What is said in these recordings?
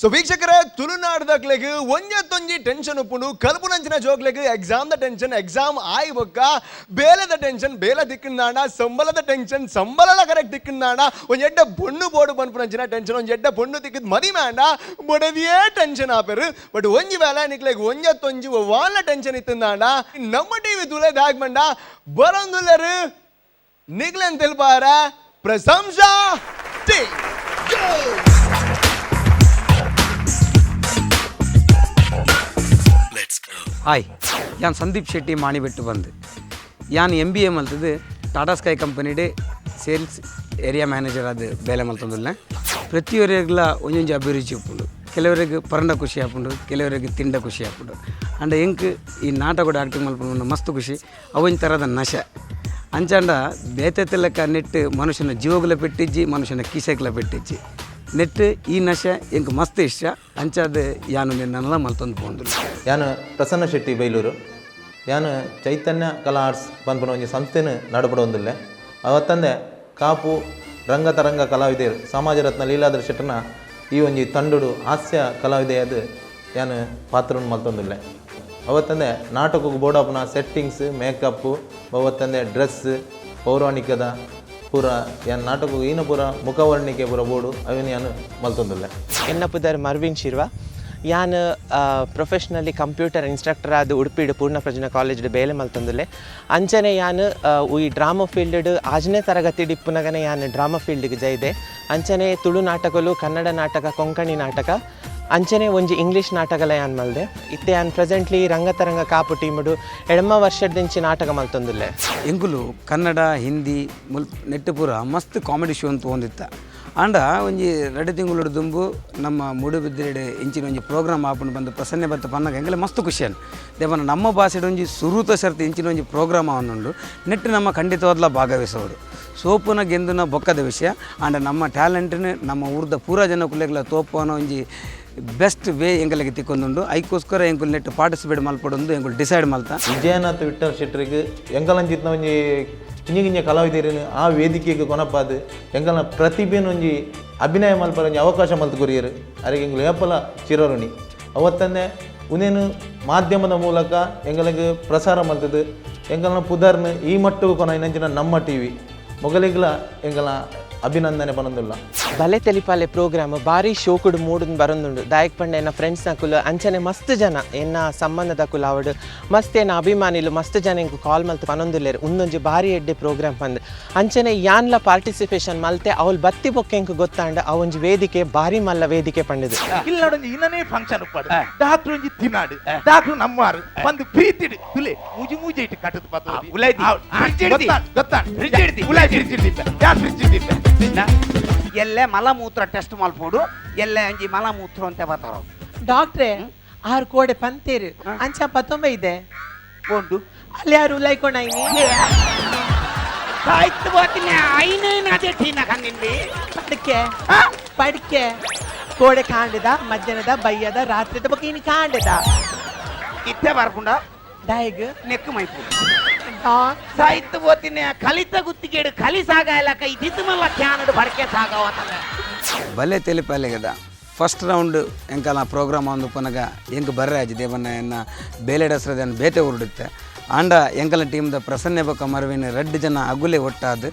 ಸೊ ವೀಕ್ಷಕರೇ, ತುಳುನಾಡದಕ್ಲೆಗ್ ಒಂಜತ್ತೊಂಜಿ ಟೆನ್ಷನ್ ಉಪ್ಪುಂಡು. ಕಲ್ಪುನಂಚಿನ ಜೋಕ್ಲೆಗ್ ಎಕ್ಸಾಮ್ the tension, exam ಆಯಿ ಬೊಕ್ಕ ಬೇಲೆದ ಟೆನ್ಷನ್, ಬೇಲೆ ದಿಕ್ಕಂದಾಂಡ ಸಂಬಳದ ಟೆನ್ಷನ್, ಸಂಬಳಲ ಕರೆಕ್ಟ್ ದಿಕ್ಕಂದಾಂಡ ಒಂಜಿ ಎಡ್ಡೆ ಪೊಣ್ಣು ಬೋಡು ಪನ್ಪುನಂಚಿನ ಟೆನ್ಷನ್, ಒಂಜಿ ಎಡ್ಡೆ ಪೊಣ್ಣು ತಿಕ್ಕಿದ್ ಮದಿಮೆ ಆಂಡ ಬೊಡೆದಿಯೇ ಟೆನ್ಷನ್ ಆಪೆರ್. ಬಟ್ ಒಂಜಿ ವೇಳೆ ನಿಕ್ಲೆಗ್ ಒಂಜತ್ತೊಂಜಿ ವಾಲ್ನ ಟೆನ್ಷನ್ ಇತ್ತಂದಾಂಡ ನಮ್ಮ ಟಿವಿ ತುಲೆ ದಾಗ್ ಬಂಡ ಬರೊಂದುಲ್ಲರು ನಿಗ್ಲೆನ್ ತೆಲ್ಪಾರ ಪ್ರಶಂಸಾ ಟೀಮ್. ಹಾಯ್, ಯಾನ್ ಸಂದೀಪ್ ಶೆಟ್ಟಿ ಮಾಣಿಬೆಟ್ಟು ಬಂದು ಯಾನ್ ಎಮ್ ಬಿ ಎ ಮಲ್ತದ್ದು ಟಾಟಾ ಸ್ಕೈ ಕಂಪನಿಡೆ ಸೇಲ್ಸ್ ಏರಿಯಾ ಮ್ಯಾನೇಜರ್ ಆದ್ ಬೇಲೆ ಮಲ್ತೊಂದುಲ್ಲೆ. ಪ್ರತಿಯೊರಿಗ್ಲ ಒಂಜೊಂಜಿ ಅಭಿರುಚಿ ಉಪ್ಪುಂಡು. ಕೆಲವರಿಗೆ ಪರಂಡ ಖುಷಿ ಆಪುಂಡು, ಕೆಲವರಿಗೆ ತಿಂಡ ಖುಷಿ ಆಪುಂಡು. ಅಂಡ ಎಂಕ್ ಈ ನಾಟಕಡ್ ಆ್ಯಕ್ಟಿಂಗ್ ಮಲ್ಪುನ ಮಸ್ತ್ ಖುಷಿ, ಅವೊಂಜಿ ಥರದ ನಶೆ. ಅಂಚಾಂಡ ಬೇತೆ ಲೆಕ್ಕ ನೆಟ್ ಮನುಷ್ಯನ ಜೀವಗ್ಲ ಪೆಟ್ಟಿಜ್ಜಿ, ಮನುಷ್ಯನ ಕಿಸೆಗ್ಲ ಪೆಟ್ಟಿಜ್ಜಿ. ನೆಟ್ ಈ ನಶೆ ಎಂಕ್ ಮಸ್ತ್ ಇಷ್ಟ. ಅಂಚಾದ್ ಯಾನು ನಿನ್ನಲ್ಲ ಮಲ್ತೊಂದು ಪೋಂದುಲ್ಲೆ. ಯಾನು ಪ್ರಸನ್ನ ಶೆಟ್ಟಿ ಬೈಲೂರು. ಯಾನು ಚೈತನ್ಯ ಕಲಾ ಆರ್ಟ್ಸ್ ಪನ್ಪುನ ಒಂಜಿ ಸಂಸ್ಥೆನ್ ನಡಪಡೊಂದುಲ್ಲೆ. ಅವತ್ತಂದೆ ಕಾಪು ರಂಗತರಂಗ ಕಲಾವಿದೆರ್ ಸಮಾಜ ರತ್ನ ಲೀಲಾಧರ ಶೆಟ್ಟನ ಈ ಒಂಜಿ ತಂಡೊಡು ಹಾಸ್ಯ ಕಲಾವಿದೆಯಾದ್ ಯಾನು ಪಾತ್ರನ್ ಮಲ್ತೊಂದುಲ್ಲೆ. ಅವತ್ತಂದೆ ನಾಟಕಗ್ ಬೋಡಾಪುನ ಸೆಟ್ಟಿಂಗ್ಸ್, ಮೇಕಪ್, ಅವತ್ತಂದೆ ಡ್ರೆಸ್, ಪೌರಾಣಿಕದ ಪೂರ ಯಾನ್ ನಾಟಕಗ್ ಈನ ಪೂರ ಮುಖವರ್ಣಿಕೆ ಪೂರ ಬೋಡು ಅವೆನ್ ಯಾನು ಮಲ್ತೊಂದುಲ್ಲೆ. ಎನ್ನ ಪುದರ್ ಮರ್ವಿನ್ ಶಿರ್ವ. ಯಾನ್ ಪ್ರೊಫೆಷ್ನಲಿ ಕಂಪ್ಯೂಟರ್ ಇನ್ಸ್ಟ್ರಕ್ಟರ್ ಆದ್ ಉಡುಪಿಡ್ ಪೂರ್ಣ ಪ್ರಜ್ಞಾ ಕಾಲೇಜ್ಡ್ ಬೇಲೆ ಮಲ್ತೊಂದುಲ್ಲೆ. ಅಂಚನೆ ಯಾನ್ ಈ ಡ್ರಾಮಾ ಫೀಲ್ಡ್ 6ನೇ ತರಗತಿಡ್ ಇಪ್ಪುನಗನೆ ಯಾನ್ ಡ್ರಾಮಾ ಫೀಲ್ಡ್ಗೆ ಜೈದೆ. ಅಂಚನೆ ತುಳು ನಾಟಕಲು, ಕನ್ನಡ ನಾಟಕ, ಕೊಂಕಣಿ ನಾಟಕ, ಅಂಚನೆ ಒಂಜಿ ಇಂಗ್ಲೀಷ್ ನಾಟಕಲ ಯಾನ್ ಮಲ್ದೆ. ಇತ್ತೆ ಯಾನ್ ಪ್ರೆಸೆಂಟ್ಲಿ ರಂಗತರಂಗ ಕಾಪು ಟೀಮುಡು 8 ವರ್ಷದಿಂಚಿ ನಾಟಕ ಮಲ್ತೊಂದುಲ್ಲೆ. ಎಂಕುಲು ಕನ್ನಡ, ಹಿಂದಿ ಮುಲ್ ನೆಟ್ಟು ಪೂರ ಮಸ್ತ್ ಕಾಮಿಡಿ ಶೋ ಅಂತ ಹೊಂದಿತ್ತ. ಆಂಡ ಒಂಜಿ 2 ತಿಂಗಳು ದುಂಬು ನಮ್ಮ ಮೂಡುಬಿದಿರೆಡ್ ಇಂಚಿನ ಒಂಜಿ ಪ್ರೋಗ್ರಾಮ್ ಆಪುಂಡು ಬಂದು ಪ್ರಸನ್ನ ಬತ್ತ ಪನ್ನಗ ಎಂಕಲೆ ಮಸ್ತ್ ಖುಷಿಯಾನ್. ದೇವನ ನಮ್ಮ ಭಾಷೆಡ್ ಒಂಜಿ ಸುರೂತ ಸರ್ತಿ ಇಂಚಿನ ಒಂಜಿ ಪ್ರೋಗ್ರಾಮ್ ಆವೊಂದುಂಡು. ನೆಟ್ಟು ನಮ್ಮ ಖಂಡಿತವಾದ್ಲ ಭಾಗವಹಿಸೋಡು. ಸೋಪುನ ಗೆಂದುನ ಬೊಕ್ಕದ ವಿಷಯ, ಆಂಡ ನಮ್ಮ ಟ್ಯಾಲೆಂಟ್ನ ನಮ್ಮ ಊರ್ದ ಪೂರ ಜನಕುಲೆಗ್ಲ ತೋಪುವನ ಒಂಜಿ ಬೆಸ್ಟ್ ವೇ ಎಂಕಲೆಗ್ ತಿಕ್ಕೊಂದುಂಡು. ಐಕೋಸ್ಕರ ಎಂಕುಲು ನೆಟ್ಟು ಪಾರ್ಟಿಸಿಪೇಟ್ ಮಲ್ಪೊಡೊಂದು ಎಂಕುಲು ಡಿಸೈಡ್ ಮಲ್ತ. ವಿಜಯನಾಥ್ ವಿಠಲ್ ಶೆಟ್ಟರಿಗೆ ಎಂಕಲಂಚಿತ್ನ ಒಂಜಿ ಕಿಂಜಿ ಕಿಂಜ ಕಲಾವಿದೆರೆನ್ ಆ ವೇದಿಕೆಗ್ ಕೊನಪಾದ್ ಎಂಕಲ್ನ ಪ್ರತಿಭೆನ್ ಒಂಜಿ ಅಭಿನಯ ಮಲ್ಪರ ಒಂಜಿ ಅವಕಾಶ ಮಲ್ತ್ ಕೊರಿಯೆರ್. ಅರೆಗ್ ಎಂಕುಲು ಏಪಲ ಚಿರಋಣಿ. ಅವತ್ತಂದೆ ಉಂದೆನ್ ಮಾಧ್ಯಮದ ಮೂಲಕ ಎಂಕಲೆಗ್ ಪ್ರಸಾರ ಮಲ್ತುದು ಎಂಕಲ್ನ ಪುದರ್ನ್ ಈ ಮಟ್ಟಗ್ ಕೊನಯಿನಂಚಿನ ನಮ್ಮ ಟಿವಿ ಮೊಗಲಿಗ್ಲ ಎಂಕಲ್ನ ಅಭಿನಂದನೆ ಪನೊಂದುಲ್ಲ. ಬಲೆ ತೆಲಿಪಾಲೆ ಪ್ರೋಗ್ರಾಮ್ ಬಾರಿ ಶೋಕುಡು ಮೂಡುನ್ ಬರೊಂದುಂಡು. ದಾಯಕ್ ಪಂಡ ಎನ್ನ ಫ್ರೆಂಡ್ಸ್ ನಕುಲು ಅಂಚನೆ ಮಸ್ತ್ ಜನ ಎನ್ನ ಸಂಬಂಧದಕುಲು ಆವಡ್ ಮಸ್ತ್ ಎನ್ನ ಅಭಿಮಾನಿಲು ಮಸ್ತ್ ಜನ ಎಂಕ್ ಕಾಲ್ ಮಲ್ತ್ ಪನೊಂದುಲ್ಲೆರ್ ಉಂದೊಂಜಿ ಬಾರಿ ಎಡ್ಡೆ ಪ್ರೋಗ್ರಾಮ್ ಪಂದ್. ಅಂಚನೆ ಯಾನ್ಲ ಪಾರ್ಟಿಸಿಪೇಷನ್ ಮಲ್ತೆ ಅವ್ಲು ಬತ್ತಿ ಬೊಕ್ಕ ಎಂಕ್ ಗೊತ್ತಾಂಡ ಆ ಒಂಜಿ ವೇದಿಕೆ ಬಾರಿ ಮಲ್ಲ ವೇದಿಕೆ ಪಂಡುದು. ಇಲ್ಲಡೊಂಜಿ ಇನ್ನನೇ ಫಂಕ್ಷನ್ ಉಪ್ಪಾಡು ಡಾಕ್ಟರ್ ಒಂಜಿ ತಿನಾಡು ಡಾಕ್ಟರ್ ನಮ್ಮಾರು ಬಂದು ಪ್ರೀತಿಡು ತುಲೆ ಮೂಜಿ ಮೂಜಿ ಇಟ್ಟು ಕಟ್ಟದು ಪತ್ತ ಗೊತ್ತಾ ಉಲಾಯ್ ಫ್ರಿಡ್ಜ್ ಇಡ್ದಿಪ್ಪ ಯಾ ಫ್ರಿಡ್ಜ್ ಇಡ್ದಿಪ್ಪ. ಎಲ್ಲೆ ಮಲಮೂತ್ರ ಟೆಸ್ಟ್ ಮಲ್ಪೋಡು, ಎಲ್ಲೆ ಅಂಜಿ ಮಲಮೂತ್ರ ಅಂತ ಬರ್ತಾರ. ಡಾಕ್ಟ್ರೆ ಆರು ಕೋಡೆ ಪಂತೇರು ಅಂಚ ಪತ್ತೊಂಬ ಇದೆ ಕೊಂಡು ಅಲ್ಲಿ ಯಾರು ಉಲಾಯ್ಕೊಂಡಾಯ್ನಿ ಆಯ್ತು ಬೋತೀನಿ ಐನೇನು ಅದೇ ಟೀನ ಕಣ್ಣಿಂದಿ. ಪಡಿಕೆ ಪಡಿಕೆ ಕೋಡೆ ಕಾಂಡದ ಮಧ್ಯಾಹ್ನದ ಬಯ್ಯದ ರಾತ್ರಿದ ಬೊಕ್ಕ ಇನಿ ಕಾಂಡದ ಇತ್ತೆ ಬರ್ಪುಂಡ ಡಾಯ್ಗ್ ನೆಕ್ಕು ಮೈಪು ಸಾಯ್ತು ಬೋತೀನಿ ಕಲಿತ ಗುತ್ತಿಗೇಡು ಕಲಿ ಸಾಗಾಯಲಕ ಇದ್ದಿದ್ದು ಮಲ್ಲ ಕ್ಯಾನಡು ಬಡಕೆ ಸಾಗವತ್ತದ. ಬಲೆ ತೆಲಿಪಾಲೆಗದ ಫಸ್ಟ್ ರೌಂಡ್ ಎಂಕಲ್ನ ಪ್ರೋಗ್ರಾಮ್ ಒಂದು ಪನಗ ಎಂಕ್ ಬರ್ರೆ ಆಜಿ ದೇವನ್ನ ಎನ್ನ ಬೇಲೆಡಸ್ರದ ಬೇತೆ ಉರುಡುತ್ತೆ. ಆಂಡ ಎಂಕಲ ಟೀಮ್ದ ಪ್ರಸನ್ನೆ ಬೊಕ್ಕ ಮರವಿನ 2 ಜನ ಅಗುಲೆ ಒಟ್ಟಾದ್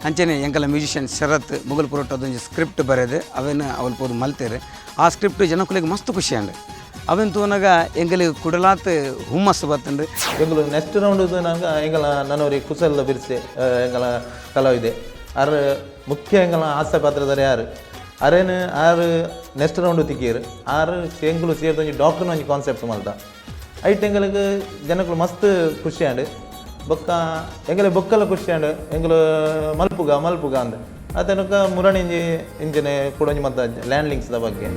ಅಂಚನೆ ಎಂಕಲ ಮ್ಯೂಸಿಷಿಯನ್ ಶರತ್ ಮುಗಲ್ ಪುರೋಟದ ಒಂಜಿ ಸ್ಕ್ರಿಪ್ಟ್ ಬರೆದು ಅವೇನು ಅವಲ್ ಪೋದು ಮಲ್ತೇರು. ಆ ಸ್ಕ್ರಿಪ್ಟ್ ಜನಕುಲೆಗ್ ಮಸ್ತ್ ಖುಷಿ ಆಂಡ್. ಅವೆನ್ ತೂನಗ ಎಂಕಲಿಗ್ ಕುಡಲಾತ್ ಹುಮ್ಮಸ್ಸು ಬತ್ತುಂಡು. ಎಂಕುಲು ನೆಕ್ಸ್ಟ್ ರೌಂಡ್ ನಂಗೆ ಎಂಕಲ ನನೊರಿ ಕುಸಲ್ದ ಬಿರ್ಸೆ ಎಂಕಲ ಕಲಾವಿದೆ ಆರ್ ಮುಖ್ಯ ಎಂಕಲ ಹಾಸ್ಯ ಪಾತ್ರಧಾರಿ ಯಾರು ಅರೇನು ಆರು ನೆಕ್ಸ್ಟ್ ರೌಂಡ್ ತಿಕ್ಕಿಯರು. ಆರು ಎಂಕುಲು ಸೇರ್ದ ಒಂಜಿ ಡಾಕ್ಟರ್ನ ಒಂಜಿ ಕಾನ್ಸೆಪ್ಟ್ ಮಲ್ತ ಐಟ್ ಎಂಕಲಿಗ್ ಜನಕುಲು ಮಸ್ತ್ ಖುಷಿ ಆಂಡ್. ಬೊಕ್ಕ ಎಂಕಲೆ ಬೊಕ್ಕಲ ಖುಷಿ ಆಂಡ್. ಎಂಕುಲು ಮಲ್ಪುಗ ಮಲ್ಪುಗ ಅಂದ್ ಆತನಕ ಮುರಣಿ ಇಂಜಿ ಇಂಚಿನೆ ಕುಡೊಂಜಿ ಮಲ್ತ ಲ್ಯಾಂಡ್ಲಿಂಗ್ಸ್ದ ಬಗ್ಗೆ.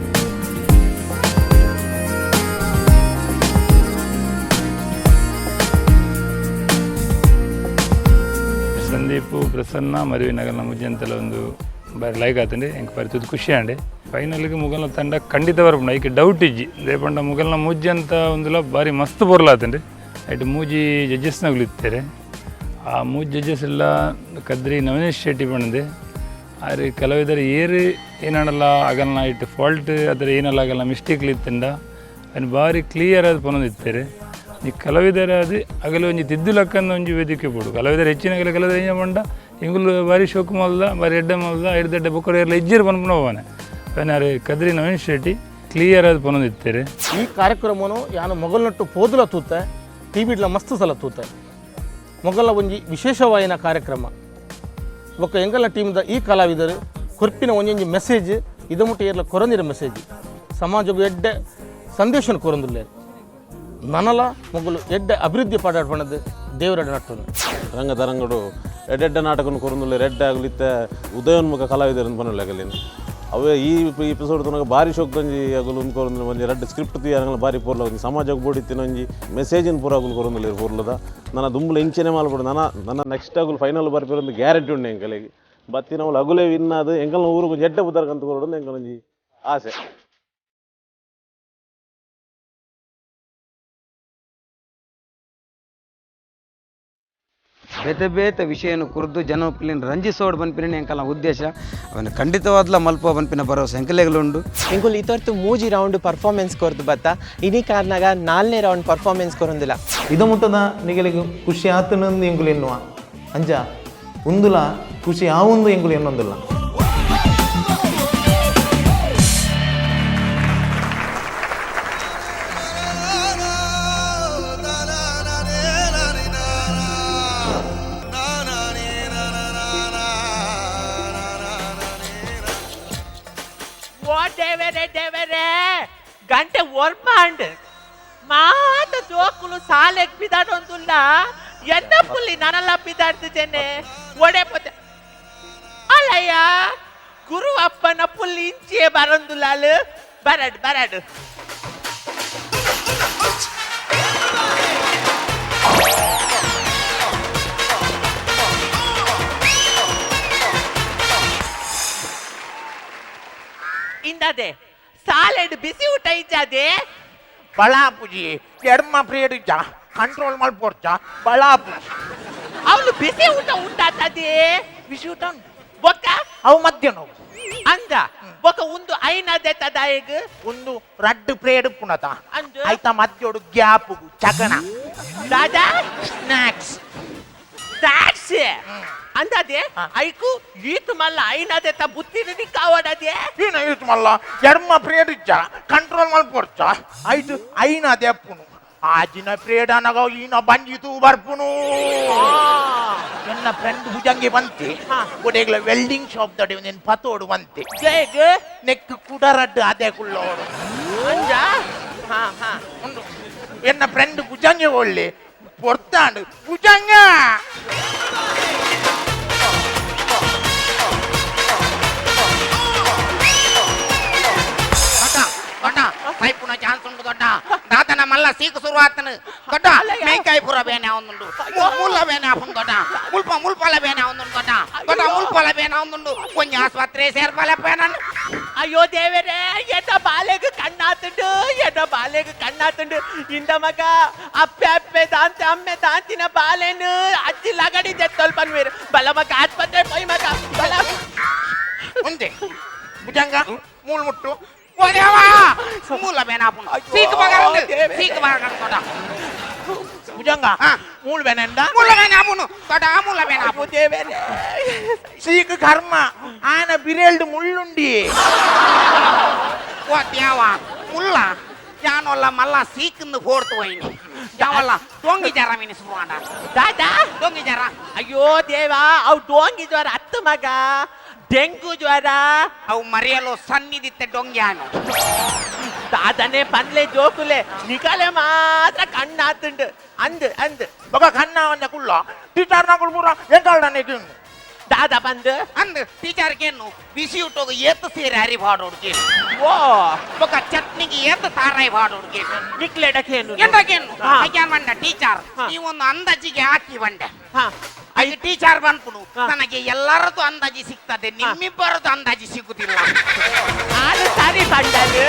ಸಂದೀಪು ಪ್ರಸನ್ನ ಮರುವಿನಗರ ಮುಜ್ಜಂತೆಲ್ಲ ಒಂದು ಬಾರಿ ಲೈಕ್ ಆತಂಡಿ ಎಂಕ್ ಬಾರಿ ಖುಷಿ ಆಂಡ್ ಫೈನಲ್ಗೆ ಮುಗಲ್ನ ತಂಡ ಖಂಡಿತ ಬರ್ಪುಂಡು ಐಕ್ ಡೌಟ್ ಇಜ್ಜಿ ದೇಪಂಡ ಮುಗಲ್ನ ಮೂಜಿ ಅಂತ ಒಂದುಲ ಬಾರಿ ಮಸ್ತ್ ಪೊರ್ಲಾತಂಡಿ ಐಟ್ ಮೂಜಿ ಜಡ್ಜಸ್ನಗುಲು ಇತ್ತಾರೆ ಆ ಮೂಜಿ ಜಡ್ಜಸ್ ಎಲ್ಲ ಕದ್ರಿ ನವನೀಶ್ ಶೆಟ್ಟಿ ಪಂಡಂದೆ ಆರು ಕಲಾವಿದರು ಏರು ಏನಲ್ಲ ಆಗಲ್ಲ ಇಟ್ಟು ಫಾಲ್ಟ್ ಅದರ ಏನಲ್ಲ ಆಗಲ್ಲ ಮಿಸ್ಟೇಕ್ಲಿ ಇತ್ತಂಡ ಅನ್ ಬಾರಿ ಕ್ಲಿಯರ್ ಆದ ಪನೊಂದು ಇತ್ತಾರೆ ಈ ಕಲಾವಿದರ ಅದು ಅಗಲ ಒಂಜಿ ತಿದ್ದುಲಕ್ಕಂದ ಒಂಜಿ ವೇದಿಕೆ ಬೋಡು ಕಲಾವಿದರು ಹೆಚ್ಚಿನ ಕಲಾವಿದರು ಏನ ಪಂಡ ಇಂಗುಲು ಬಾರಿ ಶೋಕು ಮಲ್ದ ಬಾರಿ ಎಡ್ಡೆ ಮಲ್ದ ಎಡ್ದೆಡ್ಡೆ ಬೊಕ್ಕರು ಎಲ್ಲ ಇಜ್ಜೇರು ಪನ್ಪುನ ಹೋವನೆ ಅವನಾರು ಕದ್ರಿ ನವೀನ್ ಶೆಟ್ಟಿ ಕ್ಲಿಯರ್ ಆದ ಪನೊಂದು ಇತ್ತಾರೆ. ಈ ಕಾರ್ಯಕ್ರಮನು ಯಾನು ಮೊಗಲ್ನಟ್ಟು ಪೋದುಲ ತೂತೆ ಟಿ ವಿಡ್ಲ ಮಸ್ತ್ ಸಲ ತೂತೆ ಮೊಗಲ ಒಂಜಿ ವಿಶೇಷವಾಯಿನ ಕಾರ್ಯಕ್ರಮ ಬೊಕ್ಕ ಎಂಗಲ ಟೀಮ್ದ ಈ ಕಲಾವಿದರು ಕೊರ್ಪಿನ ಒಂಜೊಂಜಿ ಮೆಸೇಜ್ ಇದು ಮುಟ್ಟ ಏರ್ಲ ಕೊರಂದಿರ ಮೆಸೇಜ್ ಸಮಾಜಕ್ಕೂ ಎಡ್ಡೆ ಸಂದೇಶನ ಕೊರಂದುಲ್ಲೆ ನನಲ ಮೊಗಲು ಎಡ್ಡೆ ಅಭಿವೃದ್ಧಿ ಪಡಾಡ್ಪಣದು ದೇವರ ನಟ್ಟು. ರಂಗ ತರಂಗಡು ಎಡ್ಡೆಡ್ಡ ನಾಟಕನು ಕೊರೊಂದುಲ್ಲೆ ರೆಡ್ಡೆ ಆಗಲಿತ್ತ ಉದಯೋನ್ಮುಖ ಕಲಾವಿದರು ಪನೊಲ್ಲೆ ಅವೇ ಈ ಎಪಿಸೋಡ್ ತುನಗ ಬಾರಿ ಶೋಕ್ದೊಂಜಿ ಅಗುಲು ಕೊರೊಂದು ಒಂಜಿ ರಡ್ಡ್ ಸ್ಕ್ರಿಪ್ಟ್ ತೀಯರಂಗಲ ಬಾರಿ ಪೊರ್ಲ ಒಂಜಿ ಸಮಾಜಕ್ಕೆ ಬೋಡಿತ್ತಿನ ಒಂಜಿ ಮೆಸೇಜಿನ ಪೂರ ಅಗುಲು ಕೊರೊಂದುಲ್ಲೆರ್ ಪೊರ್ಲದ ನನ್ನ ದುಂಬುಲ ಇಂಚೆನೆ ಮಲ್ಪೊಡು ನನ ನನ್ನ ನೆಕ್ಸ್ಟ್ ಅಗುಲು ಫೈನಲ್ ಬರ್ಪಿರೊಂದು ಗ್ಯಾರಂಟಿ ಉಂಡು ಎಂಕಲೆಗ್ ಬತ್ತಿನವುಲು ಅಗುಲೇ ವಿನ್ ಆದ್ ಎಂಕಲ್ನ ಊರುಗು ಒಂಜಿ ಎಡ್ಡೆ ಪುದರ್ ಕಂತು ಕೊರೊಡು ಎಂಕಲೊಂಜಿ ಆಸೆ. ಬೇತೆ ಬೇತೆ ವಿಷಯನು ಕುರಿದು ಜನಪಿಲಿನ ರಂಜಿಸೋಡ್ ಬನ್ಪಿನ ಎಂಕಲ್ನ ಉದ್ದೇಶ ಅವನು ಖಂಡಿತವಾದ್ಲ ಮಲ್ಪ ಬನ್ಪಿನ ಭರವಸೆ ಎಂಕಲೆಗಲುಂಡು. ಎಂಕುಲು ಇತೊರ್ತು ಮೂಜಿ ರೌಂಡ್ ಪರ್ಫಾರ್ಮೆನ್ಸ್ ಕೊರ್ದು ಬತ್ತ ಇನಿ ಕಾರ್ನಾಗ ನಾಲ್ನೇ ರೌಂಡ್ ಪರ್ಫಾರ್ಮೆನ್ಸ್ ಕೊರೊಂದಿಲ್ಲ. ಇದು ಮುಟ್ಟದ ನಿಗಲಿಗೆ ಖುಷಿ ಆತನಂದು ಎಂಕುಲು ಎನ್ನುವ ಅಂಚ ಉಂದುಲ ಖುಷಿ ಆವೊಂದು ಎಂಕುಲು ಎನ್ನೊಂದಿಲ್ಲ. ಓ ದೇವರೇ ದೇವರೇ, ಗಂಟೆ ಒರ್ಮಾಂಡ್ ಮಾತ ಜೋಕುಲು ಸಾಲೆಗ್ ಬಿದಾಡೊಂದುಲ್ಲ ಎನ್ನ ಪುಲ್ಲಿ ನನಲ್ಲ ಬಿದಾಡ್ತಿದ್ದೇನೆ ಒಡೆ ಪೊತೆ ಅಲ್ಲಯ್ಯ ಗುರು ಅಪ್ಪನ ಪುಲ್ಲಿ ಇಂಚಿಯೇ ಬರೊಂದುಲ್ಲಾಲು ಬರಡ್ ಬರಡ್. ಇಂದದೆ ಸಾಲೆಡ್ ಬಿಸಿ ಊಟ ಇಜ್ಜಾದೆ. ಬಳಾಪುಜಿ ಎಡ್ಮ ಪ್ರೇಡ್ ಇಜ್ಜ ಕಂಟ್ರೋಲ್ ಮಲ್ಪೊರ್ಚ ಬಳಾಪುಜಿ. ಅವನು ಬಿಸಿ ಊಟ ಉಂಡಾತದೆ. ಬಿಸಿ ಊಟ ಉಂಟು. ಬೊಕ್ಕ ಅವು ಮಧ್ಯಾಹ್ನ ಅಂದ ಬೊಕ್ಕ ಒಂದು ಐನದೆ ತದಾಯಗ್ ಒಂದು ರಡ್ಡು ಪ್ರೇಡ್ ಪುನತ. ಅಂದು? ಆಯ್ತಾ ಮಧ್ಯೋಡು ಗ್ಯಾಪ್ ಚಗಣ. ದಾದಾ ಸ್ನಾಕ್ಸ್. ಸ್ನಾಕ್ಸ್ ಅಂದಾದೆ ಐಕು ಈತು ಮಲ್ಲ ಐನದೆ ತ ಬುತ್ತಿ ಕಾವಡದೆ. ಏನ ಯೂಸ್ ಮಲ್ಲ ಎಡ್ಮ ಪ್ರೇಡ್ ಇಜ್ಜ ಕಂಟ್ರೋಲ್ ಮಲ್ಪೊರ್ಚ ಆಯ್ತು ಐನ ದೆಪ್ಪುನು ಆಜಿನ ಪ್ರೇಡ್ ಅನಗ ಈನ ಬಂಜಿತು ಬರ್ಪುನು. ನನ್ನ ಫ್ರೆಂಡ್ ಭುಜಂಗಿ ಬಂತೆ ಒಡೆಗ್ಲ ವೆಲ್ಡಿಂಗ್ ಶಾಪ್ ದಡಿ ಒಂದೇನು ಪತೋಡು ಬಂತೆ. ಜೈಗ್ ನೆಕ್ ಕುಡ ರಡ್ಡು ಅದೇ ಕುಳ್ಳೋಡು. ಅಂಜ ಹಾ ಹಾ. ಉಂಡು ಎನ್ನ ಫ್ರೆಂಡ್ ಭುಜಂಗಿ ಒಳ್ಳೆ ಪೊರ್ತಾಂಡು ಭುಜಂಗ. ಪೈಪುನ ಚಾನ್ಸ್ ಉಂಟು ದೊಡ್ಡ ದಾದನ ಮಲ್ಲ ಸೀಕು ಶುರುವಾತನು ದೊಡ್ಡ ಮೇಕಾಯಿ ಪೂರ ಬೇನೆ ಒಂದುಂಡು ಮುಲ್ಲ ಬೇನೆ ಆಪುಂಡು ದೊಡ್ಡ ಮುಲ್ಪ ಮುಲ್ಪಲ ಬೇನೆ ಒಂದುಂಡು ದೊಡ್ಡ ದೊಡ್ಡ ಮುಲ್ಪಲ ಬೇನೆ ಒಂದುಂಡು ಕೊಂಚ ಆಸ್ಪತ್ರೆ ಸೇರ್ಪಲಪ್ಪ ನಾನು. ಅಯ್ಯೋ ದೇವರೇ, ಎನ್ನ ಬಾಲೆಗ್ ಕಣ್ಣಾತುಂಡು ಎನ್ನ ಬಾಲೆಗ್ ಕಣ್ಣಾತುಂಡು ಇಂದ ಮಗ ಅಪ್ಪೆ ಅಪ್ಪೆ ದಾಂತ ಅಮ್ಮೆ ದಾಂತಿನ ಬಾಲೆನು ಅಜ್ಜಿ ಲಗಡಿ ದೆತ್ತೊಲ್ ಪನ್ವೇರು ಬಲ ಮಗ ಆಸ್ಪತ್ರೆ ಪೋಯ್ ಮಗ ಬಲ. ಉಂದೆ ಭುಜಂಗ ಮೂಲ್ ಮುಟ್ಟು. ಮೂಲ ಬೇನೆ ಆಪುಂಡು ಸೀಕು ಬಗರಂದು ಸೀಕು ಬಗರಂದು ದೊಡ್ಡ ಭುಜಂಗ ಮೂಲ್ ಬೇನೆ ಮುಲ್ಲ ಬೇನೆ ಆಪುಂಡು ದೊಡ್ಡ ಮೂಲ ಬೇನೆ ಆಪುಂಡು. ದೇವರೇ ಸೀಕು ಕರ್ಮ ಆನ ಬಿರೇಲ್ಡು ಮುಳ್ಳುಂಡಿ. ಓ ದ್ಯಾವ ಮುಲ್ಲ ಯಾನೊಲ್ಲ ಮಲ್ಲ ಸೀಕಂದು ಫೋರ್ತು ಹೋಯ್ನಿ ಯಾವಲ್ಲ ಡೊಂಗಿ ಜರ ಮೀನು ಶುರುವಾಂಡ. ದಾದಾ ಡೊಂಗಿ ಜರ. ಅಯ್ಯೋ ದೇವಾ, ಅವು ಡೋಂಗಿ ಜ್ವರ ಹತ್ತು ಮಗ ಡೆಂಗು ಜ್ವರ. ಅವು ಮರೆಯಲು ಸನ್ನಿಧಿತ್ತೆ ಡೊಂಗ್ಯಾನು. ದಾದನೆ ಪನ್ಲೆ ಜೋಕುಲೆ ನಿಕಲೆ ಮಾತ್ರ ಕಣ್ಣಾತುಂಡು ಅಂದು ಅಂದು. ಬೊಕ ಕಣ್ಣಾವನ್ನ ಕುಲ್ಲ ಟೀಚರ್ ನಗುಳು ಪೂರ ಎಂಕಾಲ್ಡನೆ. ದಾದ ಬಂದು ಅಂದ್ ಟೀಚರ್ಗೇನು ಬಿಸಿ ಊಟೋಗು ಏತು ಸೇರಿ ಅರಿ ಬಾಡೋಡ್ಗೆ. ಓ ಬೊಕ ಚಟ್ನಿಗೆ ಏತು ತಾರಾಯಿ ಬಾಡೋಡ್ಗೆ. ನಿಕ್ಲೆಡಕೇನು ಎಂತಕೇನು ಹಾ. ಅಯ್ಯಾನ್ ಬಂಡ ಟೀಚರ್ ಹಾ. ನೀವೊಂದು ಅಂದಾಜಿಗೆ ಹಾಕಿ ಬಂಡೆ. ಹಾ. ಐದು ಟೀಚರ್ ಬಂದ್ಪುಡು ನನಗೆ ಎಲ್ಲರದ್ದು ಅಂದಾಜಿ ಸಿಗ್ತದೆ, ನಿಮ್ಮಿಬ್ಬರದ್ದು ಅಂದಾಜಿ ಸಿಗುದಿಲ್ಲ. ಆರು ಸಾರಿ ಪಂಡಲು.